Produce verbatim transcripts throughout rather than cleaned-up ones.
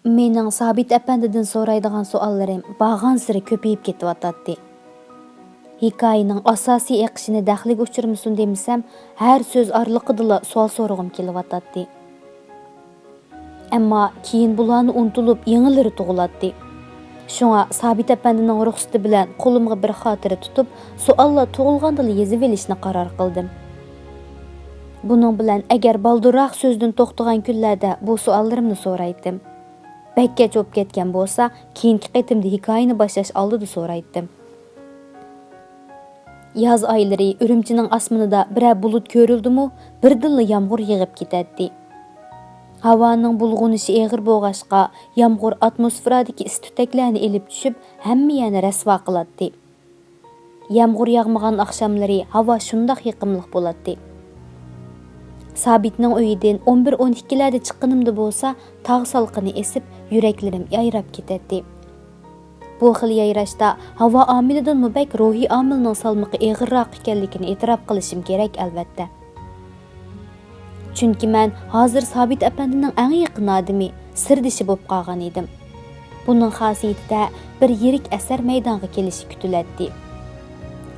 مېنىڭ سابىت ئەپەندىدىن سورايدىغان سوئاللىرىم بارغانسېرى كۆپىيىپ كېتىۋاتاتتى. ھېكايىنىڭ ئاساسىي ئېقىشىنى دەخلىگە ئۇچرىمىسۇن دېمىسەم، ھەر سۆز ئارىلىقىدىلا سوئال سورىغۇم كېلىۋاتاتتى. ئەمما كېيىن بۇلارنى ئۇنتۇلۇپ، يېڭىلىرى تۇغۇلاتتى. شۇڭا سابىت ئەپەندىنىڭ رۇخسىتى بىلەن قولۇمغا بىر خاتىرە تۇتۇپ، سوئاللار تۇغۇلغاندىلا يېزىۋېلىشنى قارار قىلدىم. بۇنىڭ بىلەن ئەگەر بالدۇرراق سۆزدىن توختىغان كۈنلەردە بۇ سوئاللىرىمنى سورايتتىم. بەك كەچ بولۇپ كەتكەن بولسا، كېيىنكى قېتىمدا ھېكايىنى باشلاش ئالدىدا سورايتتىم. ياز ئايلىرى ئۈرۈمچىنىڭ ئاسمىنىدا بىرەر بۇلۇت كۆرۈلدىمۇ، بىردىنلا يامغۇر يېغىپ كېتەتتى. ھاۋانىڭ بۇلغىنىشى ئېغىر بولغاچقا، يامغۇر ئاتموسفېرادىكى ئىس تۈتەكلەرنى ئېلىپ چۈشۈپ، ھەممە يەرنى رەسۋا قىلاتتى. يامغۇر ياغمىغان ئاخشاملىرى ھاۋا شۇنداق يېقىملىق بولاتتى. سابىتنىڭ ئۆيىدىن ئون بىر، ئون ئىككىلەردە چىققىنىمدا بولسا، تاغ سالقىنى ئېسىپ، يۈرەكلىرىم يايراپ كېتەتتى. بۇ خىل يايراشتا ھاۋا ئامىلىدىنمۇ بەك روھىي ئامىلنىڭ سالمىقى ئېغىرراق ئىكەنلىكىنى ئېتىراپ قىلىشىم كېرەك، ئەلۋەتتە. چۈنكى مەن ھازىر سابىت ئەپەندىنىڭ ئەڭ يېقىن ئادىمى، سىردىشى بولۇپ قالغان ئىدىم. بۇنىڭ خاسىيىتىدە بىر يىرىك ئەسەر مەيدانغا كېلىشى كۈتۈلەتتى.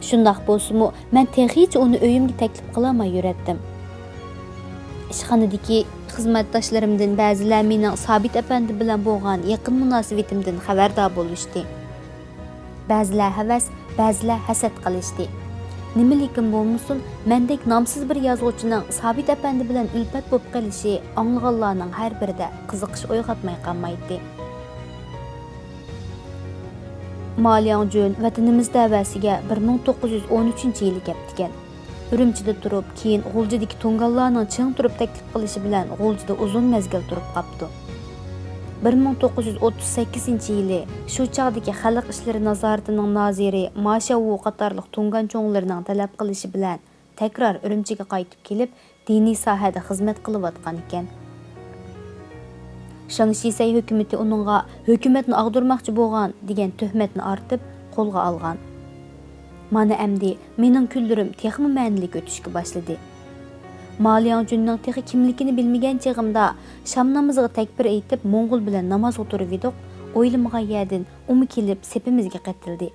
شۇنداق بولسىمۇ، مەن تېخىچە ئۇنى ئۆيۈمگە تەكلىپ قىلالماي يۈرەتتىم. ئىشخانىدىكى خىزمەتداشلىرىمدىن بەزىلەر مېنىڭ سابىت ئەپەندى بىلەن بولغان يېقىن مۇناسىۋىتىمدىن خەۋەردار بولۇشتى. بەزىلەر ھەۋەس، بەزىلەر ھەسەت قىلىشتى. نېمىلىكىن بولمىسۇن، مەندەك نامسىز بىر يازغۇچىنىڭ سابىت ئەپەندى بىلەن ئۈلپەت بولۇپ قېلىشى ئاڭلىغانلارنىڭ ھەر بىرىدە قىزىقىش ئويغاتماي قالمايتتى. ما لياڭجۈن ۋەتىنىمىز دەۋەسىگە بىر مىڭ توققۇز يۈز ئون ئۈچىنچى يىلى كەپتىكەن. ئۈرۈمچىدە تۇرۇپ، كېيىن غۇلجىدىكى تۇڭگانلارنىڭ چىڭ تۇرۇپ تەكلىپ قىلىشى بىلەن غۇلجىدا ئۇزۇن مەزگىل تۇرۇپ قاپتۇ. بىر مىڭ توققۇز يۈز ئوتتۇز سەككىزىنچى يىلى شۇ چاغدىكى خەلق ئىشلىرى نازارىتىنىڭ نازىرى ما شياۋۋۇ قاتارلىق تۇڭگان چوڭلىرىنىڭ تەلەپ قىلىشى بىلەن تەكرار ئۈرۈمچىگە قايتىپ كېلىپ، دىنىي ساھەدە خىزمەت قىلىۋاتقان ئىكەن. شېڭ شىسەي ھۆكۈمىتى ئۇنىڭغا «ھۆكۈمەتنى ئاغدۇرماقچى بولغان» دېگەن تۆھمەتنى ئارتىپ، قولغا ئالغان. مانا ئەمدى مېنىڭ كۈنلىرىم تېخىمۇ مەنىلىك ئۆتۈشكە باشلىدى. ما لياڭجۈننىڭ تېخى كىملىكىنى بىلمىگەن چېغىمدا، شام نامىزىغا تەكبىر ئېيتىپ، موڭغۇل بىلەن نامازغا تۇرۇۋىدۇق، ئويلىمىغان يەردىن ئۇمۇ كېلىپ سېپىمىزگە قېتىلدى.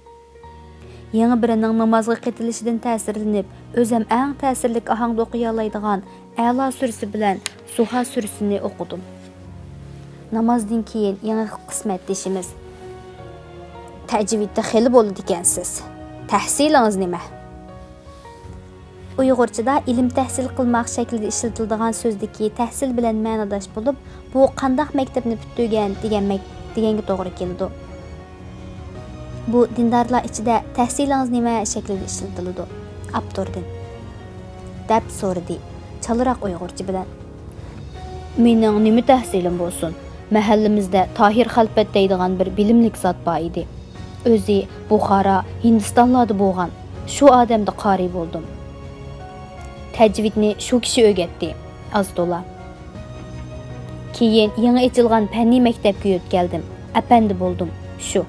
يېڭى بىرىنىڭ نامازغا قېتىلىشىدىن تەسىرلىنىپ، ئۆزەم ئەڭ تەسىرلىك ئاھاڭدا ئوقۇيالايدىغان ئەلا سۈرىسى بىلەن زۇھا سۈرىسىنى ئوقۇدۇم. نامازدىن كېيىن يېڭى قىسمەتدىشىمىز: «تەجۋىدتە خېلى بولىدىكەنسىز. تەھسىلىڭىز نېمە؟» ئۇيغۇرچىدا ئىلىم تەھسىل قىلماق شەكلىدە ئىشلىتىلىدىغان سۆزدىكى تەھسىل بىلەن مەنىداش بولۇپ، بۇ قانداق مەكتەپنى پۈتتۈرگەن دېگەن مەك-، دېگەنگە توغرا كېلىدۇ. بۇ دىندارلار ئىچىدە «تەھسىلىڭىز نېمە؟» شەكلىدە ئىشلىتىلىدۇ. ئاپتوردىن. دەپ سورىدى، چالاراق ئۇيغۇرچە بىلەن. مېنىڭ نېمە تەھسىلىم بولسۇن؟ مەھەللىمىزدە تاھىر خەلپەت دەيدىغان بىر بىلىملىك زات بار ئىدى. ئۆزى بۇخارا، ھىندىستانلاردا بولغان. شۇ ئادەمدە قارىي بولدۇم. تەجۋىدنى شۇ كىشى ئۆگەتتى، ئاز تولا. كېيىن يېڭى ئېچىلغان پەننىي مەكتەپكە يۆتكەلدىم. ئەپەندى بولدۇم. شۇ.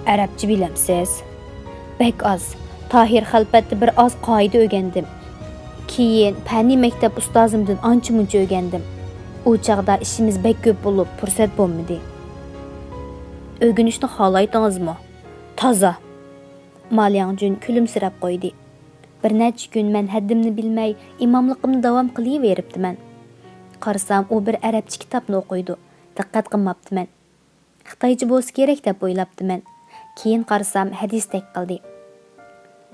ئەرەبچە بىلەمسىز؟ بەك ئاز. تاھىر خەلپەتتە بىر ئاز قائىدە ئۆگەندىم. كېيىن پەننىي مەكتەپ ئۇستازىمدىن ئانچە-مۇنچە ئۆگەندىم. ئۇ چاغدا ئىشىمىز بەك كۆپ بولۇپ، پۇرسەت بولمىدى. ئۆگىنىشنى خالايتىڭىزمۇ؟ تازا. ما لياڭجۈن كۈلۈمسىرەپ قويدى. بىر نەچچە كۈن مەن ھەددىمنى بىلمەي، ئىماملىقىمنى داۋام قىلىۋېرىپتىمەن. قارىسام، ئۇ بىر ئەرەبچە كىتابنى ئوقۇيدۇ. دىققەت قىلماپتىمەن. خىتايچە بولسا كېرەك دەپ ئويلاپتىمەن. كېيىن قارىسام، ھەدىستەك قىلدى.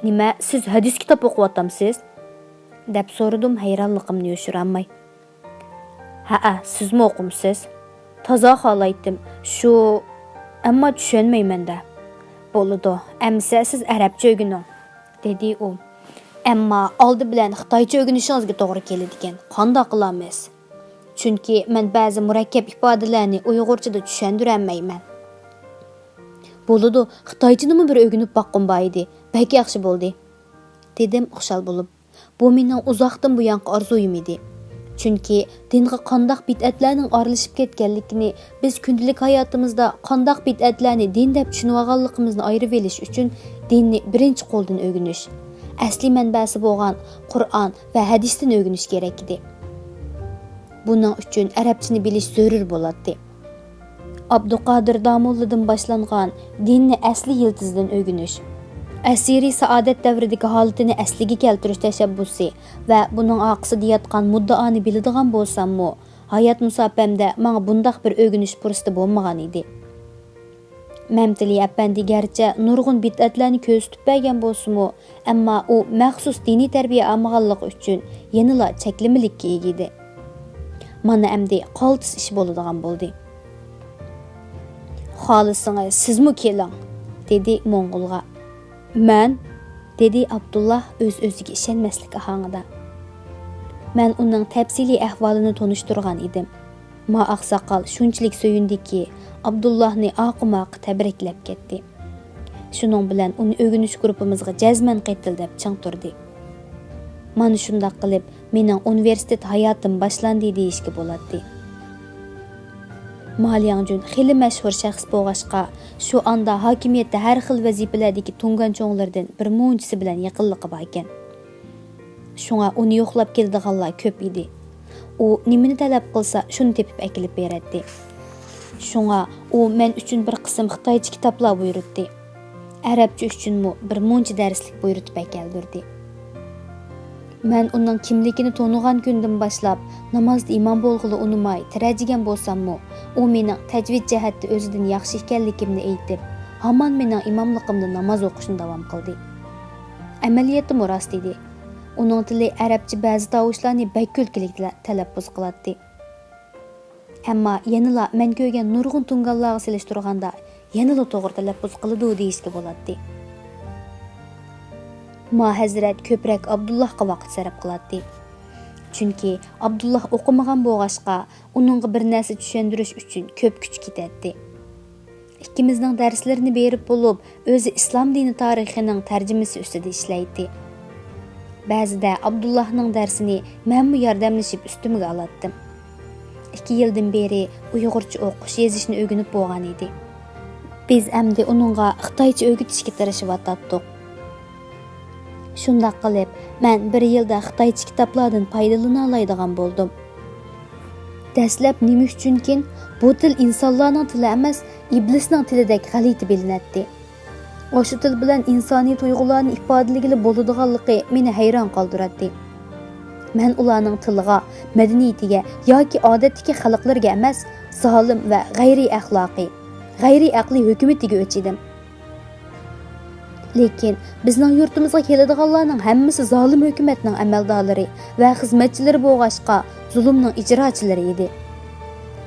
«نېمە، سىز ھەدىس كىتاب ئوقۇۋاتامسىز؟» دەپ سورىدىم ھەيرانلىقىمنى يوشۇرالماي. «ھەئە، سىزمۇ ئوقۇمسىز؟» «تازا خالايتتىم. شۇ، ئەمما چۈشەنمەيمەن-دە.» «بولىدۇ، ئەمىسە سىز ئەرەبچە ئۆگىنىڭ.» دېدى ئۇ. «ئەمما ئالدى بىلەن خىتايچە ئۆگىنىشىڭىزگە توغرا كېلىدىكەن. قانداق قىلارمىز؟ چۈنكى مەن بەزى مۇرەككەپ ئىپادىلەرنى ئۇيغۇرچىدا چۈشەندۈرەلمەيمەن.» «بولىدۇ، خىتايچىنىمۇ بىر ئۆگىنىپ باققۇم بار ئىدى. بەك ياخشى بولدى.» دېدىم خۇشال بولۇپ. بۇ مېنىڭ ئۇزاقتىن بۇيانقى ئارزۇيۇم ئىدى. چۈنكى دىنغا قانداق بىدئەتلەرنىڭ ئارىلىشىپ كەتكەنلىكىنى، بىز كۈندىلىك ھاياتىمىزدا قانداق بىدئەتلەرنى دىن دەپ چۈشىنىۋالغانلىقىمىزنى ئايرىۋېلىش ئۈچۈن دىننى بىرىنچى قولدىن ئۆگىنىش، ئەسلىي مەنبەسى بولغان قۇرئان ۋە ھەدىستىن ئۆگىنىش كېرەك ئىدى. بۇنىڭ ئۈچۈن ئەرەبچىنى بىلىش زۆرۈر بولاتتى. ئابدۇقادىر داموللىدىن باشلانغان دىننى ئەسلى يىلتىزىدىن ئۆگىنىش، ئەسىرىي سائادەت دەۋرىدىكى ھالىتىنى ئەسلىگە كەلتۈرۈش تەشەببۇسى ۋە بۇنىڭ ئارقىسىدا ياتقان مۇددىئانى بىلىدىغان بولساممۇ، ھايات مۇساپەمدە ماڭا بۇنداق بىر ئۆگىنىش پۇرسىتى بولمىغان ئىدى. مەمتىلى ئەپەندى گەرچە نۇرغۇن بىدئەتلەرنى كۆرسىتىپ بەرگەن بولسىمۇ، ئەمما ئۇ مەخسۇس دىنىي تەربىيە ئالمىغانلىقى ئۈچۈن يەنىلا چەكلىمىلىككە ئىگە ئىدى. مانا ئەمدى قالتىس ئىش بولىدىغان بولدى. «خالىسىڭىز سىزمۇ كېلىڭ»، دېدى موڭغۇلغا. «مەن؟» دېدى ئابدۇللا ئۆز-ئۆزىگە ئىشەنمەسلىك ئاھاڭىدا. مەن ئۇنىڭ تەپسىلىي ئەھۋالىنى تونۇشتۇرغان ئىدىم. ما ئاقساقال شۇنچىلىك سۆيۈندىكى، ئابدۇللاھنى ئاقىماقا تەبرىكلەپ كەتتى. شۇنىڭ بىلەن ئۇنى ئۆگىنىش گۇرۇپپىمىزغا جەزمەن قېتىل دەپ چىڭ تۇردى. مانا شۇنداق قىلىپ، مېنىڭ ئۇنىۋېرسىتېت ھاياتىم باشلاندى دېيىشكە بولاتتى. ما لياڭجۈن خېلى مەشھۇر شەخس بولغاچقا، شۇ ئاندا ھاكىمىيەتتە ھەر خىل ۋەزىپىلەردىكى تۇڭگان چوڭلىرىدىن بىر مۇنچىسى بىلەن يېقىنلىقى باركەن. شۇڭا ئۇنى يوقلاپ كېلىدىغانلار كۆپ ئىدى. ئۇ نېمىنى تەلەپ قىلسا، شۇنى تېپىپ ئەكېلىپ بېرەتتى. شۇڭا ئۇ مەن ئۈچۈن بىر قىسىم خىتايچە كىتابلار بۇيرۇتتى. ئەرەبچە ئۈچۈنمۇ بىر مۇنچە دەرسلىك بۇيرۇتۇپ ئەكەلدۈردى. مەن ئۇنىڭ كىملىكىنى تونۇغان كۈندىن باشلاپ، نامازدا ئىمام بولغىلى ئۇنىماي تىرەجىگەن بولساممۇ، ئۇ مېنىڭ تەجۋىد جەھەتتە ئۆزىدىن ياخشى ئىكەنلىكىمنى ئېيتىپ، ھامان مېنىڭ ئىماملىقىمدا ناماز ئوقۇشنى داۋام قىلدى. ئەمەلىيەتتىمۇ راست ئىدى. ئۇنىڭ تىلى ئەرەبچە بەزى تاۋۇشلارنى بەك كۈلكىلىك تەلەپپۇز قىلاتتى. ئەمما يەنىلا مەن كۆرگەن نۇرغۇن تۇڭگانلارغا سېلىشتۇرغاندا يەنىلا توغرا تەلەپپۇز قىلىدۇ دېيىشكە بولاتتى. ما ھەزرەت كۆپرەك ئابدۇللاھقا ۋاقىت سەرپ قىلاتتى. چۈنكى ئابدۇللاھ ئوقۇمىغان بولغاچقا، ئۇنىڭغا بىر نەرسە چۈشەندۈرۈش ئۈچۈن كۆپ كۈچ كېتەتتى. ئىككىمىزنىڭ دەرسلىرىنى بېرىپ بولۇپ، ئۆزى ئىسلام دىنى تارىخىنىڭ تەرجىمىسى ئۈستىدە ئىشلەيتتى. بەزىدە ئابدۇللاھنىڭ دەرسىنى مەنمۇ ياردەملىشىپ ئۈستۈمگە ئالاتتىم. ئىككى يىلدىن بېرى ئۇيغۇرچە ئوقۇش، يېزىشنى ئۆگىنىپ بولغان ئىدى. بىز ئەمدى ئۇنىڭغا خىتايچە ئۆگىتىشكە تىرىشىۋاتاتتۇق. شۇنداق قىلىپ، مەن بىر يىلدا خىتايچە كىتابلاردىن پايدىلىنالايدىغان بولدۇم. دەسلەپ نېمە ئۈچۈنكىن بۇ تىل ئىنسانلارنىڭ تىلى ئەمەس، ئىبلىسنىڭ تىلىدەك غەلىتە بىلىنەتتى. ئاشۇ تىل بىلەن ئىنسانىي تۇيغۇلارنى ئىپادىلىگىلى بولىدىغانلىقى مېنى ھەيران قالدۇراتتى. مەن ئۇلارنىڭ تىلىغا، مەدەنىيىتىگە ياكى ئادەتتىكى خەلقلىرىگە ئەمەس، زالىم ۋە غەيرىي ئەخلاقىي، غەيرىي ئەقلىي ھۆكۈمىتىگە ئۆچ ئىدىم. لېكىن بىزنىڭ يۇرتىمىزغا كېلىدىغانلارنىڭ ھەممىسى زالىم ھۆكۈمەتنىڭ ئەمەلدارلىرى ۋە خىزمەتچىلىرى بولغاچقا، زۇلۇمنىڭ ئىجراچىلىرى ئىدى.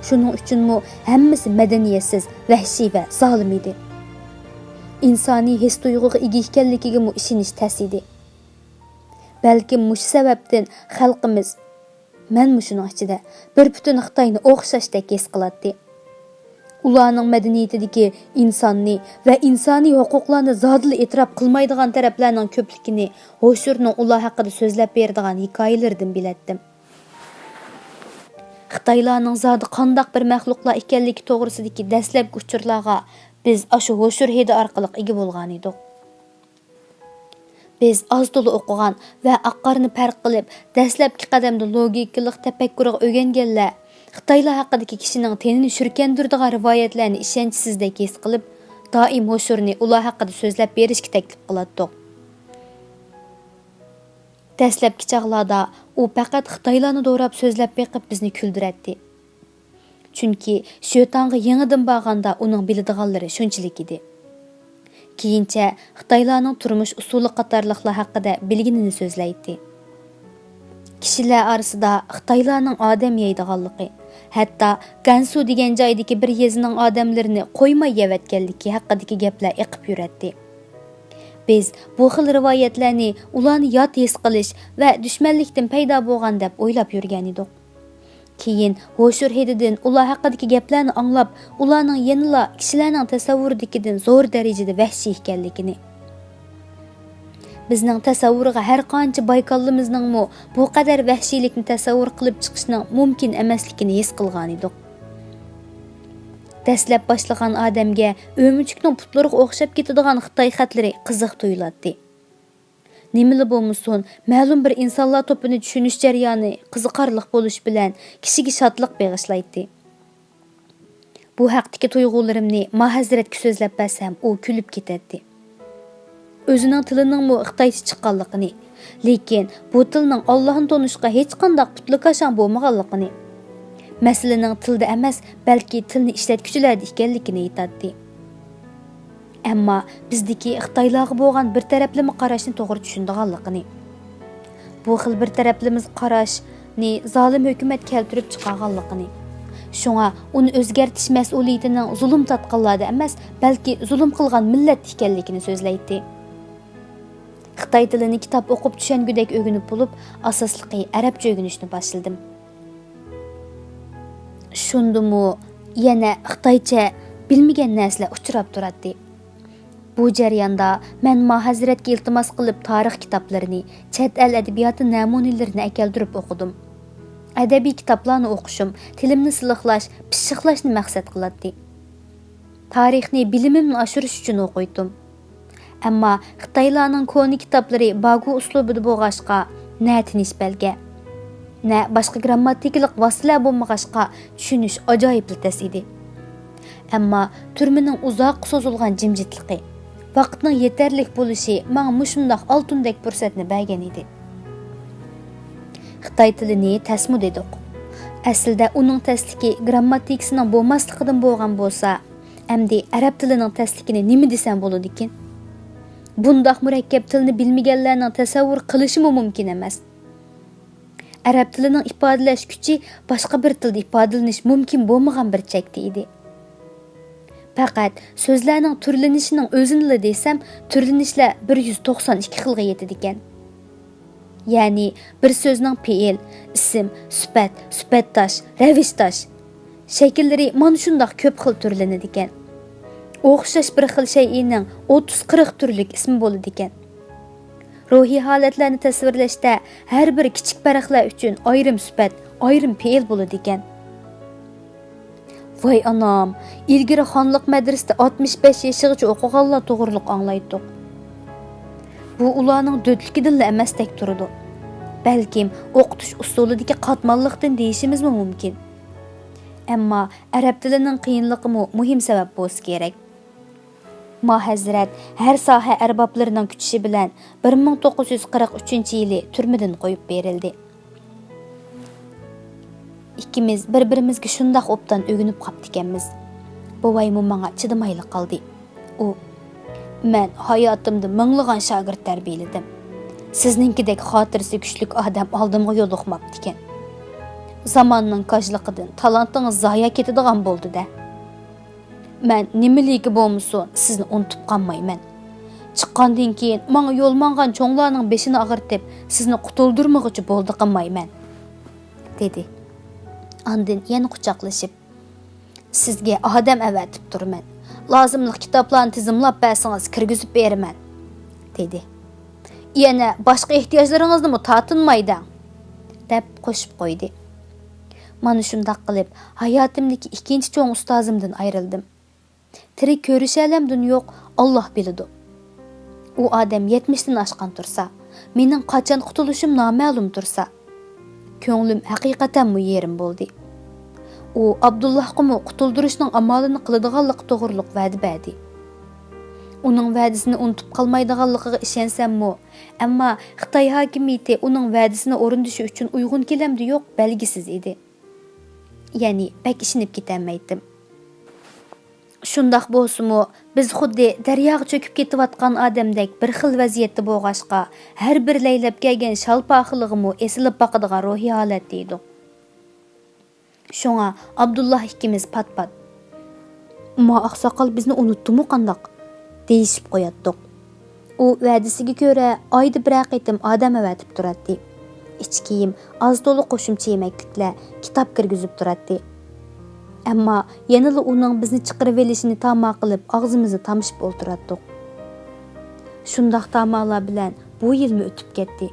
شۇنىڭ ئۈچۈنمۇ ھەممىسى مەدەنىيەتسىز، ۋەھشىي ۋە زالىم ئىدى. ئىنسانىي ھېس-تۇيغۇغا ئىگە ئىكەنلىكىگىمۇ ئىشىنىش تەس ئىدى. بەلكىم مۇشۇ سەۋەبتىن خەلقىمىز، مەنمۇ شۇنىڭ ئىچىدە، بىر پۈتۈن خىتاينى ئوخشاشتەك ھېس قىلاتتى. ئۇلارنىڭ مەدەنىيىتىدىكى ئىنساننى ۋە ئىنسانىي ھوقۇقلارنى زادىلا ئېتىراپ قىلمايدىغان تەرەپلەرنىڭ كۆپلۈكىنى ھوشۇرنىڭ ئۇلار ھەققىدە سۆزلەپ بېرىدىغان ھېكايىلىرىدىن بىلەتتىم. خىتايلارنىڭ زادى قانداق بىر مەخلۇقلار ئىكەنلىكى توغرىسىدىكى دەسلەپكى ئۇچۇرلارغا بىز ئاشۇ ھوشۇر ھىدى ئارقىلىق ئىگە بولغانىدۇق. بىز ئاز-تولا ئوقۇغان ۋە ئاق-قارىنى پەرق قىلىپ، دەسلەپكى قەدەمدە لوگىكىلىق تەپەككۇرغا ئۆگەنگەنلەر خىتايلار ھەققىدىكى كىشىنىڭ تېنىنى شۈركەندۈرىدىغان رىۋايەتلەرنى ئىشەنچسىزدەك ھېس قىلىپ، دائىم ھوشۇرنى ئۇلار ھەققىدە سۆزلەپ بېرىشكە تەكلىپ قىلاتتۇق. دەسلەپكى چاغلاردا ئۇ پەقەت خىتايلارنى دوراپ سۆزلەپ بېقىپ بىزنى كۈلدۈرەتتى. چۈنكى شۆتاڭغا يېڭىدىن بارغاندا ئۇنىڭ بىلىدىغانلىرى شۇنچىلىك ئىدى. كېيىنچە خىتايلارنىڭ تۇرمۇش ئۇسۇلى قاتارلىقلار ھەققىدە بىلگىنىنى سۆزلەيتتى. كىشىلەر ئارىسىدا خىتايلارنىڭ ئادەم يەيدىغانلىقى، ھەتتا گەنسۇ دېگەن جايدىكى بىر يېزىنىڭ ئادەملىرىنى قويماي يەۋەتكەنلىكى ھەققىدىكى گەپلەر ئېقىپ يۈرەتتى. بىز بۇ خىل رىۋايەتلەرنى ئۇلارنى يات ھېس قىلىش ۋە دۈشمەنلىكتىن پەيدا بولغان دەپ ئويلاپ يۈرگەنىدۇق. كېيىن ھوشۇر ھىدىدىن ئۇلار ھەققىدىكى گەپلەرنى ئاڭلاپ، ئۇلارنىڭ يەنىلا كىشىلەرنىڭ تەسەۋۋۇرىدىكىدىن زور دەرىجىدە ۋەھشىي ئىكەنلىكىنى، بىزنىڭ تەسەۋۋۇرغا ھەر قانچە باي كاللىمىزنىڭمۇ بۇ قەدەر ۋەھشىيلىكنى تەسەۋۋۇر قىلىپ چىقىشنىڭ مۇمكىن ئەمەسلىكىنى ھېس قىلغانىدۇق. دەسلەپ باشلىغان ئادەمگە ئۆمۈچۈكنىڭ پۇتلىرىغا ئوخشاپ كېتىدىغان خىتاي خەتلىرى قىزىق تۇيۇلاتتى. نېمىلا بولمىسۇن، مەلۇم بىر ئىنسانلار توپىنى چۈشىنىش جەريانى قىزىقارلىق بولۇش بىلەن كىشىگە شادلىق بېغىشلايتتى. بۇ ھەقتىكى تۇيغۇلىرىمنى ماھەزرەتكە سۆزلەپ بەرسەم، ئۇ كۈلۈپ كېتەتتى. ئۆزىنىڭ تىلىنىڭمۇ خىتايچە چىققانلىقىنى، لېكىن بۇ تىلنىڭ ئاللاھنى تونۇشقا ھېچقانداق پۇتلىكاشاڭ بولمىغانلىقىنى، مەسىلىنىڭ تىلدا ئەمەس، بەلكى تىلنى ئىشلەتكۈچىلەردە ئىكەنلىكىنى ئېيتاتتى. ئەمما بىزدىكى خىتايلارغا بولغان بىر تەرەپلىمە قاراشنى توغرا چۈشىنىدىغانلىقىنى، بۇ خىل بىر تەرەپلىمە قاراشنى زالىم ھۆكۈمەت كەلتۈرۈپ چىقارغانلىقىنى، شۇڭا ئۇنى ئۆزگەرتىش مەسئۇلىيىتىنىڭ زۇلۇم تارتقانلاردا ئەمەس، بەلكى زۇلۇم قىلغان مىللەتتە ئىكەنلىكىنى سۆزلەيتتى. خىتاي تىلىنى كىتاب ئوقۇپ چۈشەنگۈدەك ئۆگىنىپ بولۇپ، ئاساسلىقى ئەرەبچە ئۆگىنىشنى باشلىدىم. شۇندىمۇ يەنە خىتايچە بىلمىگەن نەرسىلەر ئۇچراپ تۇراتتى. بۇ جەرياندا مەن ماھەزرەتكە ئىلتىماس قىلىپ تارىخ كىتابلىرىنى، چەت ئەل ئەدەبىياتى نەمۇنىلىرىنى ئەكەلدۈرۈپ ئوقۇدۇم. ئەدەبىي كىتابلارنى ئوقۇشۇم تىلىمنى سىلىقلاش، پىششىقلاشنى مەقسەت قىلاتتى. تارىخنى بىلىمىمنى ئاشۇرۇش ئۈچۈن ئوقۇيتتۇم. ئەمما خىتايلارنىڭ كونا كىتابلىرى باگۇ ئۇسلۇبىدا بولغاچقا، نە تىنىش بەلگە، نە باشقا گىرامماتىكىلىق ۋاسىتىلەر بولمىغاچقا، چۈشىنىش ئاجايىپلا تەس ئىدى. ئەمما تۈرمىنىڭ ئۇزاققا سوزۇلغان جىمجىتلىقى، ۋاقىتنىڭ يېتەرلىك بولۇشى ماڭا مۇشۇنداق ئالتۇندەك پۇرسەتنى بەرگەن ئىدى. خىتاي تىلىنى تەسمۇ دېدۇق. ئەسلىدە ئۇنىڭ تەسلىكى گىرامماتىكىسىنىڭ بولماسلىقىدىن بولغان بولسا، ئەمدى ئەرەب تىلىنىڭ تەسلىكىنى نېمە دېسەم بولىدىكىن؟ بۇنداق مۇرەككەپ تىلنى بىلمىگەنلەرنىڭ تەسەۋۋۇر قىلىشىمۇ مۇمكىن ئەمەس. ئەرەب تىلىنىڭ ئىپادىلەش كۈچى باشقا بىر تىلدا ئىپادىلىنىش مۇمكىن بولمىغان بىر چەكتە ئىدى. پەقەت سۆزلەرنىڭ تۈرلىنىشىنىڭ ئۆزىنىلا دېسەم، تۈرلىنىشلەر بىر يۈز توقسان ئىككى خىلغا يېتىدىكەن. يەنى بىر سۆزنىڭ پېئىل، ئىسىم، سۈپەت، سۈپەتداش، رەۋىشداش شەكىللىرى مانا شۇنداق كۆپ خىل تۈرلىنىدىكەن. ئوخشاش بىر خىل شەيئىنىڭ ئوتتۇز قىرىق تۈرلۈك ئىسمى بولىدىكەن. روھىي ھالەتلەرنى تەسۋىرلەشتە ھەر بىر كىچىك پەرقلەر ئۈچۈن ئايرىم سۈپەت، ئايرىم پېئىل بولىدىكەن. ۋاي ئانام، ئىلگىرى خانلىق مەدرىسىدە ئاتمىش بەش يېشىغىچە ئوقۇغانلار توغرۇلۇق ئاڭلايتتۇق. بۇ ئۇلارنىڭ دۆتلۈكىدىنلا ئەمەستەك تۇرىدۇ. بەلكىم ئوقۇتۇش ئۇسۇلىدىكى قاتماللىقتىن دېيىشىمىزمۇ مۇمكىن. ئەمما ئەرەب تىلىنىڭ قىيىنلىقىمۇ مۇھىم سەۋەب بولسا كېرەك. ماھەزرەت ھەر ساھە ئەربابلىرىنىڭ كۈتۈشى بىلەن بىر مىڭ توققۇز يۈز قىرىق ئۈچىنچى يىلى تۈرمىدىن قويۇپ بېرىلدى. ئىككىمىز بىر-بىرىمىزگە شۇنداق ئوبدان ئۆگىنىپ قاپتىكەنمىز. بوۋايمۇ ماڭا چىدىمايلا قالدى. ئۇ، مەن ھاياتىمدا مىڭلىغان شاگىرت تەربىيەلىدىم. سىزنىڭكىدەك خاتىرىسى كۈچلۈك ئادەم ئالدىمغا يولۇقماپتىكەن. زاماننىڭ كاجلىقىدىن تالانتىڭىز زايە كېتىدىغان بولدى-دە. مەن نېمىلىكى بولمىسۇن، سىزنى ئۇنتۇپ قالمايمەن. چىققاندىن كېيىن ماڭا يول ماڭغان چوڭلارنىڭ بېشىنى ئاغرىتىپ، سىزنى قۇتۇلدۇرمىغۇچە بولدى قىلمايمەن، دېدى. ئاندىن يەنە قۇچاقلىشىپ، سىزگە ئادەم ئەۋەتىپ تۇرىمەن. لازىملىق كىتابلارنى تىزىملاپ بەرسىڭىز، كىرگۈزۈپ بېرىمەن، دېدى. يەنە باشقا ئېھتىياجلىرىڭىزنىمۇ تارتىنماي دەڭ، دەپ قوشۇپ قويدى. مانا شۇنداق قىلىپ، ھاياتىمدىكى ئىككىنچى چوڭ ئۇستازىمدىن ئايرىلدىم. تىرىك كۆرۈشەلەمدۇن يوق، ئاللاھ بىلىدۇ. ئۇ ئادەم يەتمىشتىن ئاشقان تۇرسا، مېنىڭ قاچان قۇتۇلۇشۇم نامەلۇم تۇرسا، كۆڭلۈم ھەقىقەتەنمۇ يېرىم بولدى. ئۇ ئابدۇللاھقىمۇ قۇتۇلدۇرۇشنىڭ ئامالىنى قىلىدىغانلىقى توغرۇلۇق ۋەدە بەردى. ئۇنىڭ ۋەدىسىنى ئۇنتۇپ قالمايدىغانلىقىغا ئىشەنسەممۇ، ئەمما خىتاي ھاكىمىيىتى ئۇنىڭ ۋەدىسىنى ئورۇندىشى ئۈچۈن ئۇيغۇن كېلەمدۇ يوق بەلگىسىز ئىدى. يەنى بەك ئىشىنىپ كېتەلمەيتتىم. شۇنداق بولسىمۇ، بىز خۇددى دەرياغا چۆكۈپ كېتىۋاتقان ئادەمدەك بىر خىل ۋەزىيەتتە بولغاچقا، ھەر بىر لەيلەپ كەلگەن شال پاخىلىغىمۇ ئېسىلىپ باقىدىغان روھىي ھالەتتە ئىدۇق. شۇڭا ئابدۇللا ئىككىمىز پات-پات، «ما ئاقساقال بىزنى ئۇنتتىمۇ قانداق؟» دېيىشىپ قوياتتۇق. ئۇ ۋەدىسىگە كۆرە، ئايدا بىرەر قېتىم ئادەم ئەۋەتىپ تۇراتتى. ئىچ كىيىم، ئاز-تولا قوشۇمچە يېمەكلىكلەر، كىتاب كىرگۈزۈپ تۇراتتى. ئەمما يەنىلا ئۇنىڭ بىزنى چىقىرىۋېلىشىنى تاما قىلىپ، ئاغزىمىزنى تامشىپ ئولتۇراتتۇق. شۇنداق تامالار بىلەن بۇ يىلمۇ ئۆتۈپ كەتتى.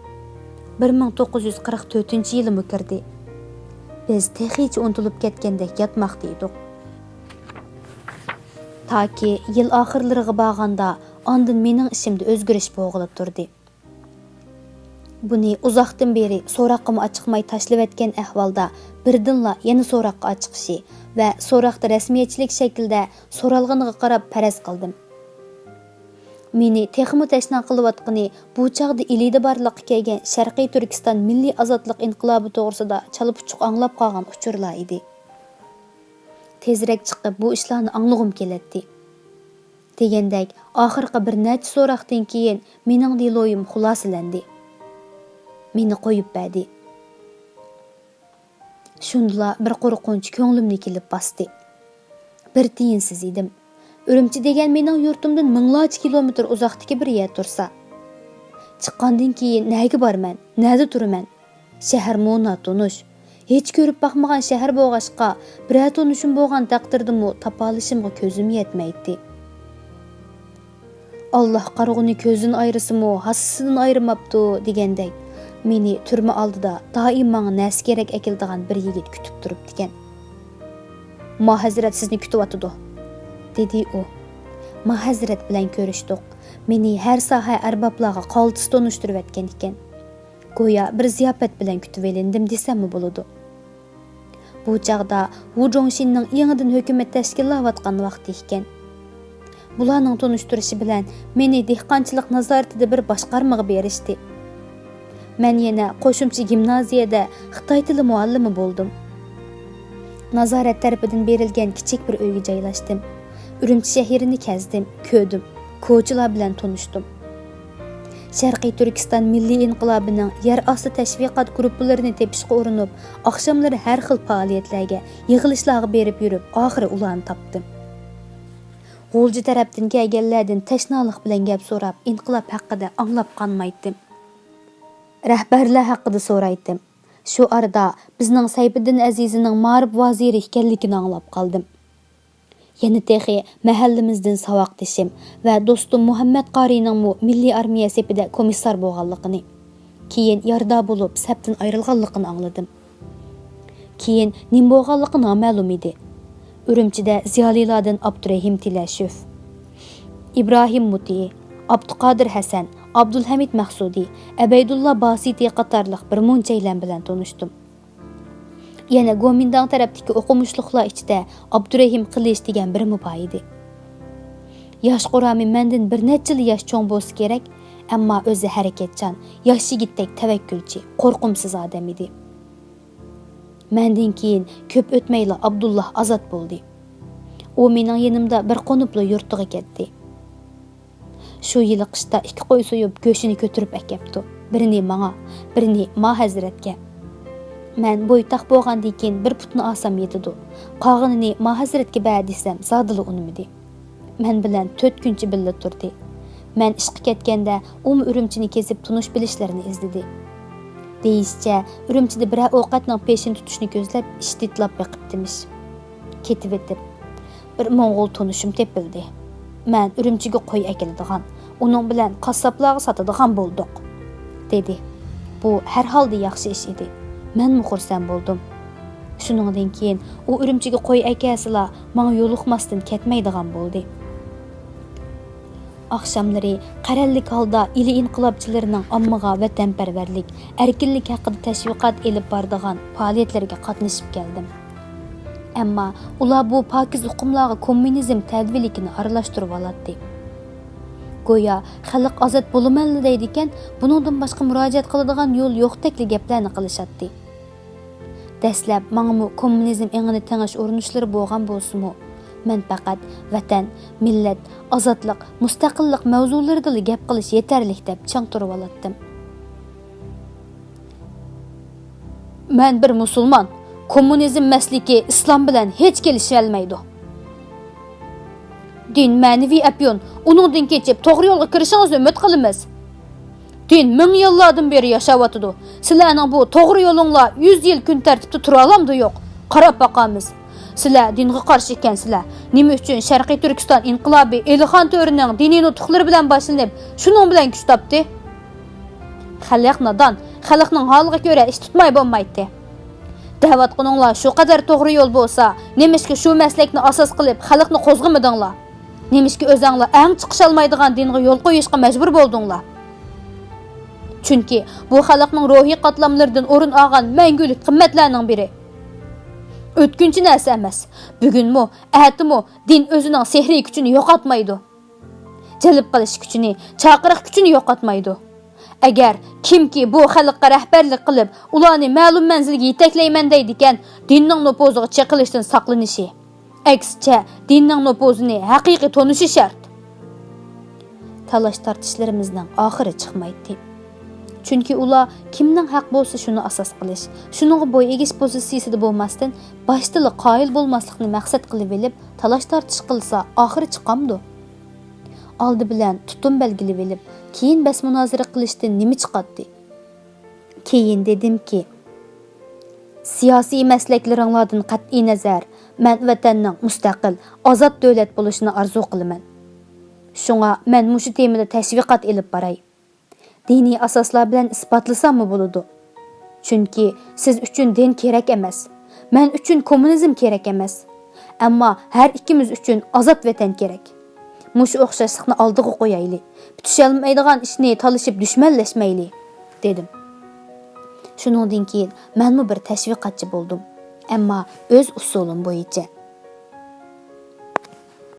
بىر مىڭ توققۇز يۈز قىرىق تۆتىنچى يىلمۇ كىردى. بىز تېخىچە ئۇنتۇلۇپ كەتكەندەك ياتماقتا ئىدۇق. تاكى يىل ئاخىرلىرىغا بارغاندا، ئاندىن مېنىڭ ئىشىمدا ئۆزگىرىش بولغىلى تۇردى. بۇنى ئۇزاقتىن بېرى سوراققىمۇ ئاچىقماي تاشلىۋەتكەن ئەھۋالدا، بىردىنلا يەنە سوراققا ئاچىقىشى ۋە سوراقتا رەسمىيەتچىلىك شەكلىدە سورالغىنىغا قاراپ پەرەز قىلدىم. مېنى تېخىمۇ تەشنا قىلىۋاتقىنى بۇ چاغدا ئىلىدا بارلىققا كەلگەن شەرقىي تۈركىستان مىللىي ئازادلىق ئىنقىلابى توغرىسىدا چالا-پۇچۇق ئاڭلاپ قالغان ئۇچۇرلار ئىدى. تېزرەك چىقىپ بۇ ئىشلارنى ئاڭلىغۇم كېلەتتى. دېگەندەك، ئاخىرقى بىر نەچچە سوراقتىن كېيىن مېنىڭ دېلويۇم خۇلاسىلەندى. مېنى قويۇپ بەردى. شۇندىلا بىر قورقۇنچ كۆڭلۈمنى كېلىپ باستى. بىر تىيىنسىز ئىدىم. ئۈرۈمچى دېگەن مېنىڭ يۇرتۇمدىن مىڭلارچە كىلومېتىر ئۇزاقتىكى بىر يەر تۇرسا. چىققاندىن كېيىن نەگە بارىمەن، نەدە تۇرىمەن؟ شەھەرمۇ ناتونۇش. ھېچ كۆرۈپ باقمىغان شەھەر بولغاچقا، بىرەر تونۇشۇم بولغان تەقدىردىمۇ تاپالىشىمغا كۆزۈم يەتمەيتتى. «ئاللاھ قارىغۇنى كۆزدىن ئايرىسىمۇ، ھاسىسىدىن ئايرىماپتۇ» دېگەندەك، مېنى تۈرمە ئالدىدا دائىم ماڭا نەرسە-كېرەك ئەكېلىدىغان بىر يىگىت كۈتۈپ تۇرۇپتىكەن. «ما ھەزرەت سىزنى كۈتۈۋاتىدۇ» دېدى ئۇ. ما ھەزرەت بىلەن كۆرۈشتۇق. مېنى ھەر ساھە ئەربابلارغا قالتىس تونۇشتۇرۇۋەتكەن ئىكەن. گويا بىر زىياپەت بىلەن كۈتۈۋېلىندىم دېسەممۇ بولىدۇ. بۇ چاغدا ۋۇ جوڭشىننىڭ يېڭىدىن ھۆكۈمەت تەشكىللاۋاتقان ۋاقتى ئىكەن. بۇلارنىڭ تونۇشتۇرۇشى بىلەن مېنى دېھقانچىلىق نازارىتىدە بىر باشقارمىغا بېرىشتى. مەن يەنە قوشۇمچە گىمنازىيەدە خىتاي تىلى مۇئەللىمى بولدۇم. نازارەت تەرىپىدىن بېرىلگەن كىچىك بىر ئۆيگە جايلاشتىم. ئۈرۈمچى شەھىرىنى كەزدىم، كۆردۈم، كوچىلار بىلەن تونۇشتۇم. شەرقىي تۈركىستان مىللىي ئىنقىلابىنىڭ يەر ئاستى تەشۋىقات گۇرۇپپىلىرىنى تېپىشقا ئۇرۇنۇپ، ئاخشاملىرى ھەر خىل پائالىيەتلەرگە، يىغىلىشلارغا بېرىپ يۈرۈپ، ئاخىرى ئۇلارنى تاپتىم. غۇلجا تەرەپتىن كەلگەنلەردىن تەشنالىق بىلەن گەپ سوراپ، ئىنقىلاب ھەققىدە ئاڭلاپ قانمايتتىم. رەھبەرلەر ھەققىدە سورايتتىم. شۇ ئارىدا بىزنىڭ سەيپىدىن ئەزىزىنىڭ مائارىپ ۋەزىرى ئىكەنلىكىنى ئاڭلاپ قالدىم. يەنە تېخى مەھەللىمىزدىن ساۋاقدىشىم ۋە دوستۇم مۇھەممەت قارىينىڭمۇ مىللىي ئارمىيە سېپىدە كومىسسار بولغانلىقىنى، كېيىن يارىدار بولۇپ سەپتىن ئايرىلغانلىقىنى ئاڭلىدىم. كېيىن نېمە بولغانلىقى نامەلۇم ئىدى. ئۈرۈمچىدە زىيالىيلاردىن ئابدۇرېھىم تىلەشوف، ئىبراھىم مۇتىي، ئابدۇقادىر ھەسەن، ئابدۇلھەمىد مەخسۇدى، ئەبەيدۇللا باسىتى قاتارلىق بىر مۇنچەيلەن بىلەن تونۇشتۇم. يەنە گومىنداڭ تەرەپتىكى ئوقۇمۇشلۇقلار ئىچىدە ئابدۇرېھىم قىلىچ دېگەن بىرمۇ بار ئىدى. ياش قۇرامى مەندىن بىر نەچچىلا ياش چوڭ بولسا كېرەك، ئەمما ئۆزى ھەرىكەتچان، ياش يىگىتتەك تەۋەككۈلچى، قورقۇمسىز ئادەم ئىدى. مەندىن كېيىن كۆپ ئۆتمەيلا ئابدۇللا ئازاد بولدى. ئۇ مېنىڭ يېنىمدا بىر قونۇپلا يۇرتىغا كەتتى. شۇ يىلى قىشتا ئىككى قوي سويۇپ، گۆشىنى كۆتۈرۈپ ئەكەپتۇ. بىرىنى ماڭا، بىرىنى ما ھەزرەتكە. مەن بويتاق بولغاندىن كېيىن بىر پۇتنى ئالسام يېتىدۇ. قالغىنىنى ما ھەزرەتكە بەر دېسەم، زادىلا ئۇنىمىدى. مەن بىلەن تۆت كۈنچە بىللە تۇردى. مەن ئىشقا كەتكەندە، ئۇمۇ ئۈرۈمچىنى كېزىپ، تونۇش-بىلىشلىرىنى ئىزدىدى. دېيىشىچە، ئۈرۈمچىدە بىرەر ئوقەتنىڭ پېشىنى تۇتۇشنى كۆزلەپ، ئىشتىتلاپ بېقىپتىمىش. كېتىۋېتىپ، بىر موڭغۇل تونۇشۇم تېپىلدى. مەن ئۈرۈمچىگە قوي ئەكېلىدىغان، ئۇنىڭ بىلەن قاسساپلارغا ساتىدىغان بولدۇق، دېدى. بۇ ھەر ھالدا ياخشى ئىش ئىدى. مەنمۇ خۇرسەن بولدۇم. شۇنىڭدىن كېيىن ئۇ ئۈرۈمچىگە قوي ئەكەلسىلا، ماڭا يولۇقماستىن كەتمەيدىغان بولدى. ئاخشاملىرى قەرەللىك ھالدا ئىلى ئىنقىلابچىلىرىنىڭ ئاممىغا ۋەتەنپەرۋەرلىك، ئەركىنلىك ھەققىدە تەشۋىقات ئېلىپ بارىدىغان پائالىيەتلىرىگە قاتنىشىپ كەلدىم. ئەمما ئۇلار بۇ پاكىز ئۇقۇملارغا كوممۇنىزم تەلۋىلىكىنى ئارىلاشتۇرۇۋالاتتى. گويا خەلق ئازاد بولىمەنلا دەيدىكەن، بۇنىڭدىن باشقا مۇراجىئەت قىلىدىغان يول يوقتەكلا گەپلەرنى قىلىشاتتى. دەسلەپ ماڭىمۇ كوممۇنىزم ئېڭىنى تېڭىش ئۇرۇنۇشلىرى بولغان بولسىمۇ، مەن پەقەت ۋەتەن، مىللەت، ئازادلىق، مۇستەقىللىق مەۋزۇلىرىدىلا گەپ قىلىش يېتەرلىك دەپ چىڭ تۇرۇۋالاتتىم. مەن بىر مۇسۇلمان، كوممۇنىزم مەسلىكى ئىسلام بىلەن ھېچ كېلىشەلمەيدۇ. دىن مەنىۋى ئەپيۈن، ئۇنىڭدىن كېچىپ توغرا يولغا كىرىشىڭىزنى ئۈمىد قىلىمىز. دىن مىڭ يىللاردىن بېرى ياشاۋاتىدۇ. سىلەرنىڭ بۇ توغرا يولۇڭلار يۈز يىل كۈن تەرتىپتە تۇرالامدۇ يوق؟ قاراپ باقارمىز. سىلەر دىنغا قارشى ئىكەنسىلەر. نېمە ئۈچۈن شەرقىي تۈركىستان ئىنقىلابى ئېلىخان تۆرىنىڭ دىنىي نۇتۇقلىرى بىلەن باشلىنىپ، شۇنىڭ بىلەن كۈچ تاپتى؟ خەلق نادان، خەلقنىڭ ھالىغا كۆرە ئىش تۇتماي بولمايتتى. دەۋاتقىنىڭلار شۇ قەدەر توغرا يول بولسا، نېمىشقا شۇ مەسلەكنى ئاساس قىلىپ خەلقنى قوزغىمىدىڭلار؟ نېمىشقا ئۆزەڭلار ئەڭ چىقىشالمايدىغان دىنغا يول قويۇشقا مەجبۇر بولدۇڭلار؟ چۈنكى بۇ خەلقنىڭ روھىي قاتلاملىرىدىن ئورۇن ئالغان مەڭگۈلۈك قىممەتلەرنىڭ بىرى. ئۆتكۈنچى نەرسە ئەمەس. بۈگۈنمۇ، ئەتىمۇ دىن ئۆزىنىڭ سېھرىي كۈچىنى يوقاتمايدۇ. جەلپ قىلىش كۈچىنى، چاقىرىق كۈچىنى يوقاتمايدۇ. ئەگەر كىمكى بۇ خەلققە رەھبەرلىك قىلىپ، ئۇلارنى مەلۇم مەنزىلگە يېتەكلەيمەن دەيدىكەن، دىننىڭ نوپۇزىغا چېقىلىشتىن ساقلىنىشى، ئەكسىچە، دىننىڭ نوپۇزىنى ھەقىقىي تونۇشى شەرت. تالاش-تارتىشلىرىمىزنىڭ ئاخىرى چىقمايتتى. چۈنكى ئۇلار كىمنىڭ ھەق بولسا شۇنى ئاساس قىلىش، شۇنىڭغا بوي ئېگىش پوزىتسىيىسىدە بولماستىن، باشتىلا قايىل بولماسلىقنى مەقسەت قىلىۋېلىپ، تالاش-تارتىش قىلسا ئاخىرى چىقامدۇ؟ ئالدى بىلەن تۇتۇم بەلگىلىۋېلىپ، كېيىن بەس-مۇنازىرە قىلىشتىن نېمە چىقاتتى؟ كېيىن دېدىمكى، سىياسىي مەسلەكلىرىڭلاردىن قەتئىينەزەر، مەن ۋەتەننىڭ مۇستەقىل، ئازاد دۆلەت بولۇشىنى ئارزۇ قىلىمەن. شۇڭا مەن مۇشۇ تېمىدا تەشۋىقات ئېلىپ باراي. دىنىي ئاساسلار بىلەن ئىسپاتلىساممۇ بولىدۇ. چۈنكى سىز ئۈچۈن دىن كېرەك ئەمەس. مەن ئۈچۈن كوممۇنىزم كېرەك ئەمەس. ئەمما ھەر ئىككىمىز ئۈچۈن ئازاد ۋەتەن كېرەك. مۇشۇ ئوخشاشلىقنى ئالدىغا قويايلى. پۈتۈشەلمەيدىغان ئىشنى تالىشىپ دۈشمەنلەشمەيلى، دېدىم. شۇنىڭدىن كېيىن مەنمۇ بىر تەشۋىقاتچى بولدۇم. ئەمما ئۆز ئۇسۇلۇم بويىچە.